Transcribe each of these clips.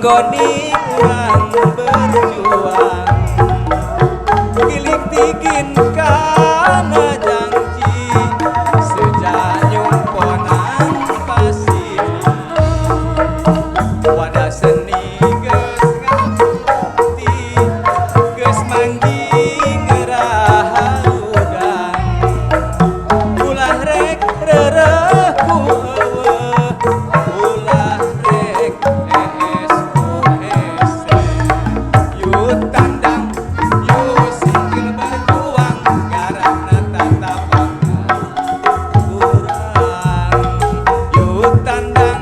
Nggoni urang berjuang giling tigin kana janji sejak nyumponan pasini wadah seni geus ngabukti geus manjing ngeraharudang ulah rek reureuh ku eueuh ulah rek ees ku hese yu tandang yu sikil berjuang garapna tatapakan urang yu tandang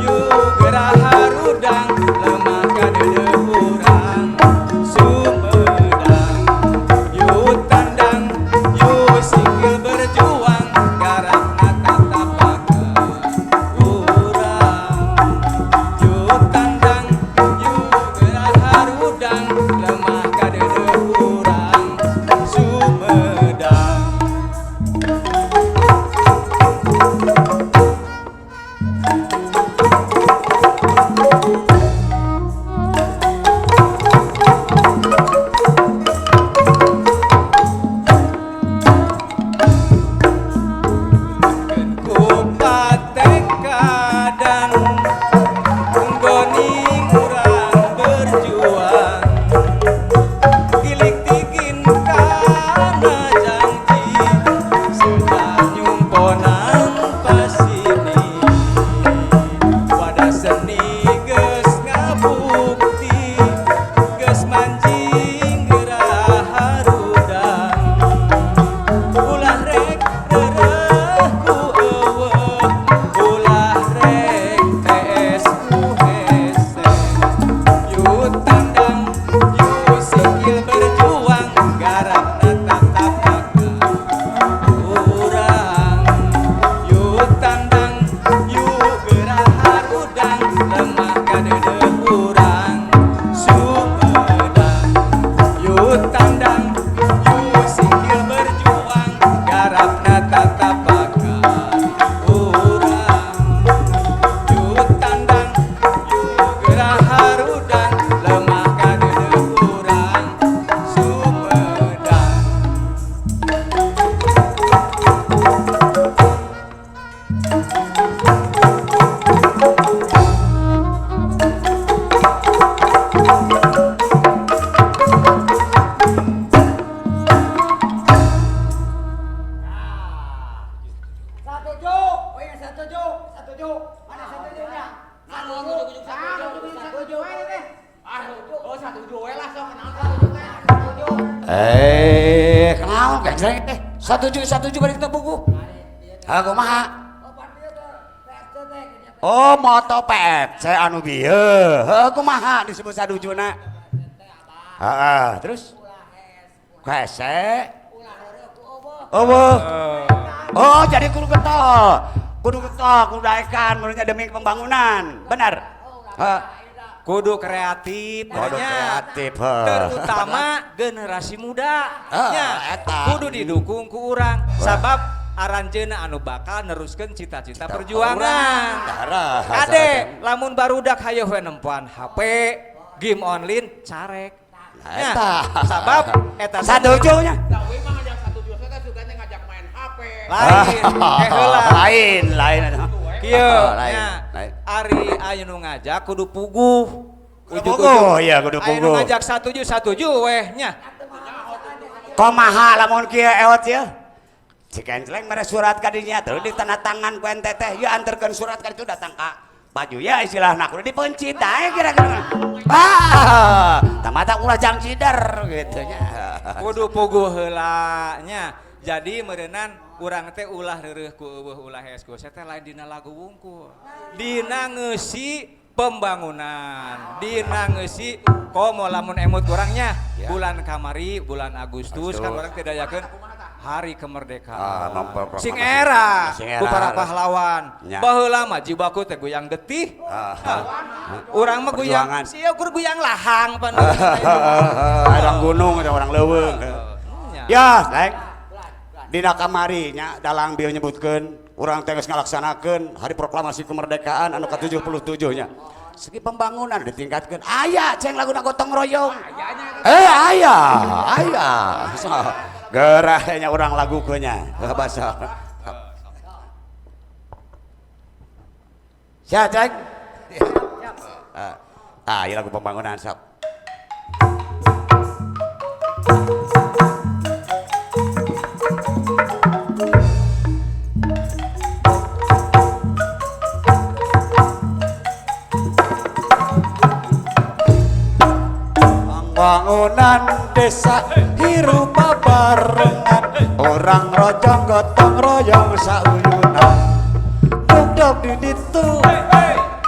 yu gerah harudang lemah kadeudeuh urang Sumedang yu tandang yu sikil berjuang garapna tatapakan urang yu tandang yu gerah harudang lemah kadeudeuh urang Sumedang. Ku patekadan nggoni urang berjuang giling tigin kana janji sejak nyumponan pasini wadah seni geus ngabukti geus manjing gerah harudang ulah rek reureuh ku eueuh ulah rek tees ku hese yu tandang yu sikil berjuang garapna tatapakan urang yu tandang yu gerah harudang lemah kadeudeuh urang Sumedang yu tandang yu sikil berjuang garapna tatapakan urang yu tandang yu gerah harudang lemah kadeudeuh urang Sumedang. Naon gencleng teh? Satuju bari teu buku. Ha kumaha? Oh, moto PFC anu bieu. Heuh kumaha disebut sadujuna? Heeh, terus hese. Eueuh. Oh, jadi kudu getol. Kudu getol, kudu daekan menurutnya demi pembangunan. Benar. Heeh. Kudu kreatif, Kudu nya. kreatif, heuh. Terutama generasi muda. Heeh, Nya. eta. Kudu didukung ku urang sabab aranjeuna anu bakal neruskeun cita-cita perjuangan. Darah. Kade, lamun barudak hayoh we nempoan HP, game online carek. Nah, Nya, eta. sabab eta Saduju nya. Tahu mah ngajak satu juga teh sugana ngajak main HP. Lain, heula. Lain, lain. Kieu, Lain, nya. lain. Ari aya nu ngajak kudu puguh. Kudu puguh, iya, kudu Aya nu puguh. ngajak satuju satuju weh nya. Kumaha lamun kieu ewot ieu? Si Kenceleng mere surat ka dinya terus ditanda tangan ku ente teh, ieu anterkeun surat ka ditu datang ka baju ya istilahna kudu dipencit aya kira-kira. Ah, tamata ulah jang cider gitu nya. Kudu puguh heula nya. Jadi meureunan urang teh ulah reureuh ku eueuh ulah hees ku teh lain dina lagu wungkul. Dina ngeusi pembangunan, dina ngeusi komo lamun emut kurangnya Ya. bulan kamari bulan Agustus kan Agustus. urang teh dayakeun hari kemerdekaan. Ah, memproklamasi. Sing era Sing era. ku para pahlawan. Ya. Baheula mah jibaku teh goyang getih. Ah, Urang mah goyang Perjuangan. sia ukur goyang lahang pan. Orang gunung ada orang leuweung. Nya. Ya, Leng. Dina kamari nya dalang bieu nyebutkeun urang teh geus ngalaksanakeun hari proklamasi kemerdekaan anu ka-77 nya. Segi pembangunan ditingkatkeun. Aya ceng laguna gotong royong. Aya, aya. So, gerah nya urang lagukeun nya. Basa. Siap, Ceng? Ah, ieu lagu pembangunan sok. Pembangunan desa hirup barengan, orang rojong gotong royong sauyunan. Dugdog di ditu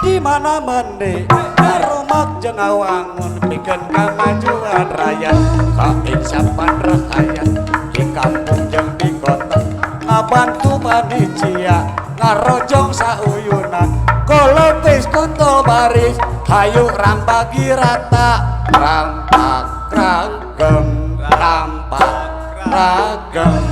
di mana mende aromak jeung awangun pikeun kamajuan rakyat kainsapan rahayat di kampung jeung di kota ngabantu panitia ngarojong sauyunan kolopis kontol baris hayu rambagi rata rampak ragem rampak ragem.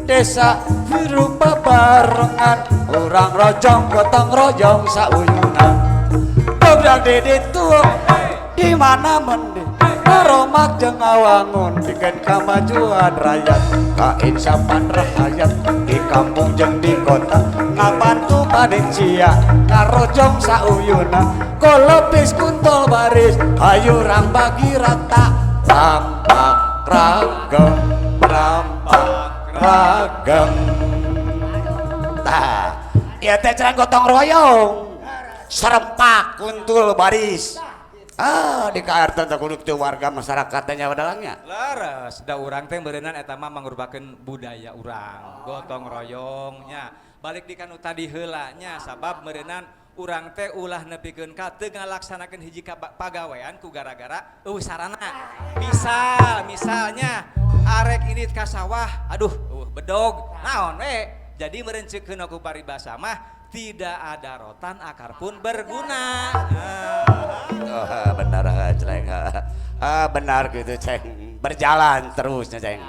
Desa hirup barengan orang rojong gotong royong sauyunan. Dobrak di ditu di mana mende aromak jeung awangun pikeun kamajuan rakyat kainsapan rahayat di kampung jeung di kota ngabantu panitia ngarojong sauyunan kolopis kuntol baris hayu rambagi rata rampak ragem rampak ragem. Tah, ieu teh cenah gotong royong serempak kuntul baris. Ah, di KRT teh kudu teu warga masyarakat teh nyawa dalangnya. Leres, da urang teh meureunnan eta mah mangrupakeun budaya urang, gotong royong nya. Balik di kanu tadi heula nya, sabab meureunnan urang teh ulah nepikeun ka teu ngalaksanakeun hiji pagawean ku gara-gara eueuh sarana. Misalnya arek indit ka sawah, aduh eueuh bedog, naon we. Jadi merencekeun ku paribasa mah tidak ada rotan akar pun berguna. Oh, benar Ceng. Benar gitu Ceng. Berjalan terusnya Ceng.